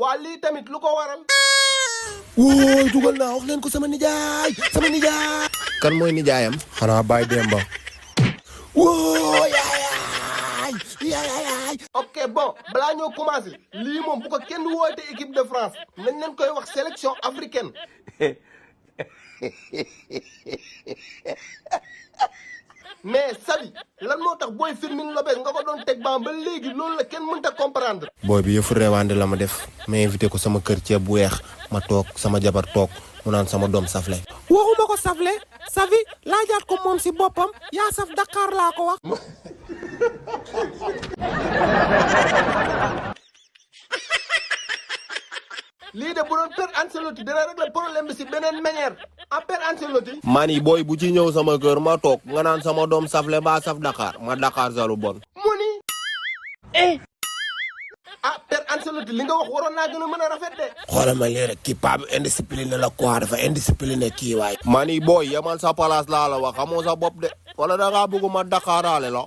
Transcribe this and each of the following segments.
waa lii tamit lu ko waral. wooy dugal naa wax leen ko sama nijaay. kan mooy nijaayam. xanaa Baye Demba. wooy yaay. ok bon balaa ñoo commencé lii moom bu ko kenn woote équipe de France nañ leen koy wax sélection africaine. mais Saly lan moo tax booy Firmine Lopez nga ko doon teg ba léegi loolu la kenn mënta comprendre. booy bi yëfu reewaande la ma def ma invité ko sama kër ceeb bu weex ma toog sama jabar toog mu naan sama doom safle. waxuma ko safle safi laajaat ko moom si boppam yaa saf Dakar laa ko wax. lii de bu doon Père Ancelotti dina régler problème bi si beneen manière en Père Ancelotti. man yi booy bu ci ñëw sama kër ma toog nga naan sama doom safle ba saf Dakar ma Dakar salu bon. mu ni. ah Père Ancelotti li nga wax waroon naa gën a mën a rafet de. xoolal ma lii rek kii paa bi indiscipliné la quoi dafa indiscipliné kii waay. man yi booy yemal sa place laa la wax xamoo sa bopp de wala da ngaa bëgg ma Dakaraale la.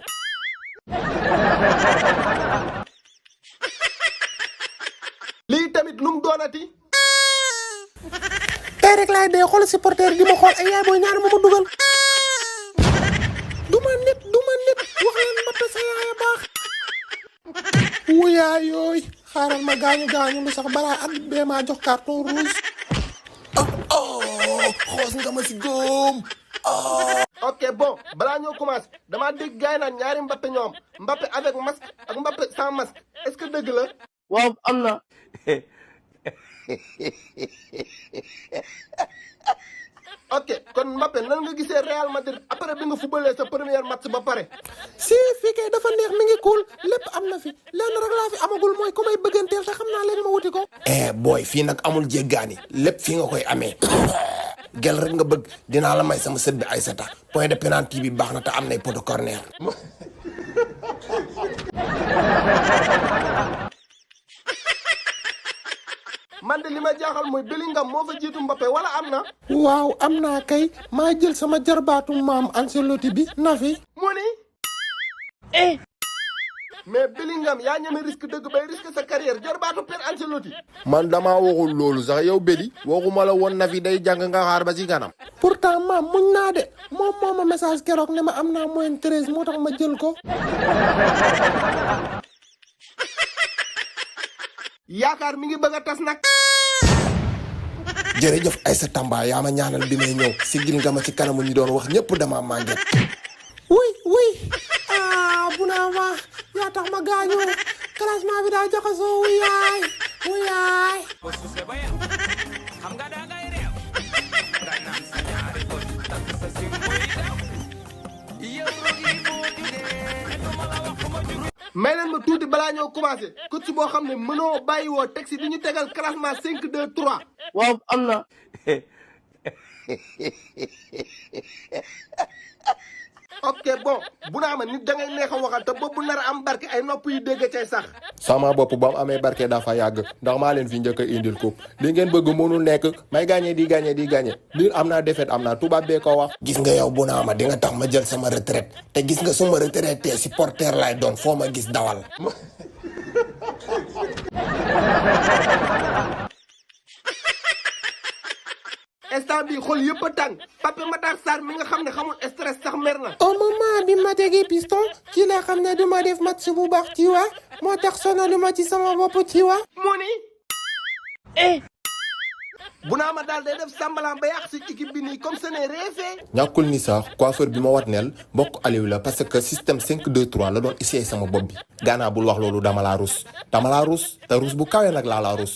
lii tamit lu mu doonati. tey rek laay dee xool supporter di ma xool ay yaay booy ñaar ma dugal. du ma nit wax leen Mbappé sa yaay baax. wuyaay yooy xaaral ma gaañu lu sax balaa at bee maa jox carton rouge. xoos nga ma si góom. ok bon balaa ñoo commencé damaa dégg gars yi naan ñaari Mbappé ñoo am Mbappé avec masque ak Mbappé sans masque est-ce que dëgg la. waaw am na. ok kon Mbappé nan nga gisee Real Madrid après bi nga footballee sa premier match ba pare. si fii kay dafa neex mi ngi cool lépp am na fi lenn rek laa fi amagul mooy ku may bëgganteel te xam naa leen ma wuti ko. booy fii nag amul jéggaani lépp fii nga koy amee. gel rek nga bëgg dinaa la may sama sët bi Aïssata point de penalty bi baax na te am nay poto corner. man de li ma jaaxal mooy Bellingham moo fa jiitu Mbappé wala am na. waaw am naa kay maa jël sama jarbaatu maam Ancelotti bi na fi. mu ni. mais Bellingham yaa ñeme risque dëgg bay risque sa carrière jarbaatu Père Ancelotti. man damaa waxul loolu sax yow Béli waxuma la woon na fi day jàng nga xaar ba ci kanam. pourtant maam muñ naa de moom moo ma message keroog ne ma am naa moyenne 13 moo tax ma jël ko. yaakaar mi ngi bëgg a tas nag. jërëjëf Aïssata Tamba yaa ma ñaanal bi may ñëw sigil nga ma ci kanamu ñu doon wax ñëpp dama màgget. oui bu naa wax yaa tax ma gaañu classement bi daa jaxasoo wuyaay. may leen ma tuuti balaa ñoo commencé coach boo xam ne mënoo bàyyi woo teg si di ñu tegal classement 5 2 3. waaw am na. ok bon bu naa ma nit da ngay neex a waxal te boobu nar a am barke ay nopp yu dégg cay sax. sama bopp ba mu amee barke dafa yàgg ndax maa leen fi njëkk a indil ko li ngeen bëgg mënul nekk may gagné di gagné li am naa défaite am naa tubaab bee ko wax. gis nga yow bu naa ma di nga tax ma jël sama retraite te gis nga suma retraité supporter lay doon foo ma gis dawal. instant bi xol yëpp a tàng Pape Matar Sarr mi nga xam ne xamul stress sax mer na. au moment bi ma tegee piston ci la xam ne du ma def match bu baax ci waa moo tax sonalu ma ci sama bopp ci waa. moo ni. bu naa ma daal day def semblant ba yàq si équipe bi nii comme ce n'est rien fait. ñàkkul ni sax coiffeur bi ma wat neel mbokk Aliou la parce que système 5-2-3 la doon essayé sama bopp bi. gaanaa bul wax loolu dama laa rus te rus bu kawee nag laa rus.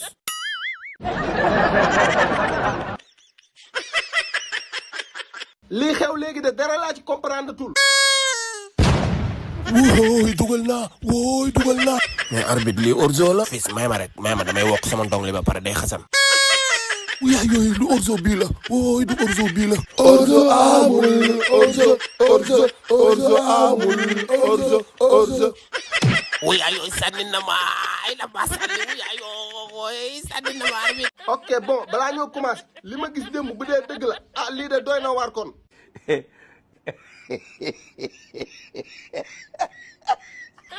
lii xew léegi de dara laa ci comprendre tul. wooy dugal naa. mais arbitre lii orzo la. fils may ma damay wokk sama ndong li ba pare day xasan. yaa yooyu du orzo bii la wooy du orzo bii la. orzo amul. wuyaa yooyu sànni na ma ay la ba sànni wuyaa yooyu sànni na ma arbitre. ok bon balaa ñoo commencé li ma gis démb bu dee dëgg la ah lii de doy na waar kon.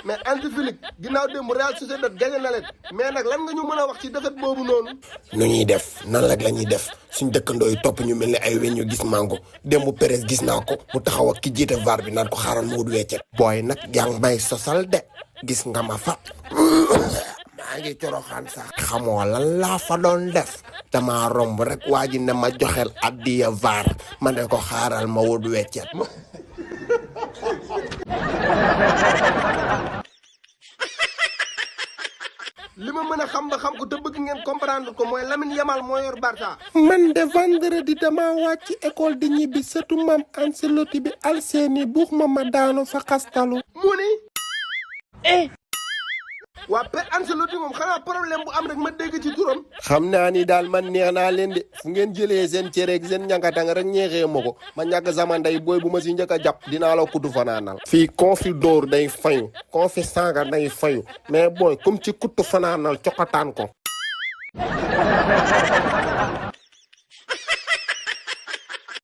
mais Hansi Flick ginnaaw démb Real Sociedad gagné na leen mais nag lan nga ñu mën a wax ci défaite boobu noonu. nu ñuy def nan la ñuy def suñ dëkkandoo yi topp ñu mel ni ay weñ ñu gis mango démb Perez gis naa ko mu taxaw ak ki jiite VAR bi naan ko xaaral mu wut weccet. booy nag yaa ngi may sosal de gis nga ma fa maa ngi coroxaan sax. xamoo lan laa fa doon def dama romb rek waa ji ne ma joxel addiya VAR ma ne ko xaaral ma wut weccet. li ma mën a xam ba xam ko te bëgg ngeen comprendre ko mooy Lamine Yamal moo yor Barça. man de vendredi dama wàcc école di ñibbi sëtu mam Ancelotti bi alseeni buux ma daanu fa xastalu. mu ni. waa Pep Ancelotti moom xanaa problème bu am rek ma dégg ci turam. xam naa ni daal man neex naa leen de fu ngeen jëlee seen cere ak seen ñànkatang rek ñeexee ma ko ma ñàkk sama ndey booy bu ma si njëkk a jàpp dinaa la kuttu fanaanal. fii confi dóor day fayu confi saaga day fayu mais booy comme ci kuttu fanaanal cokataan ko.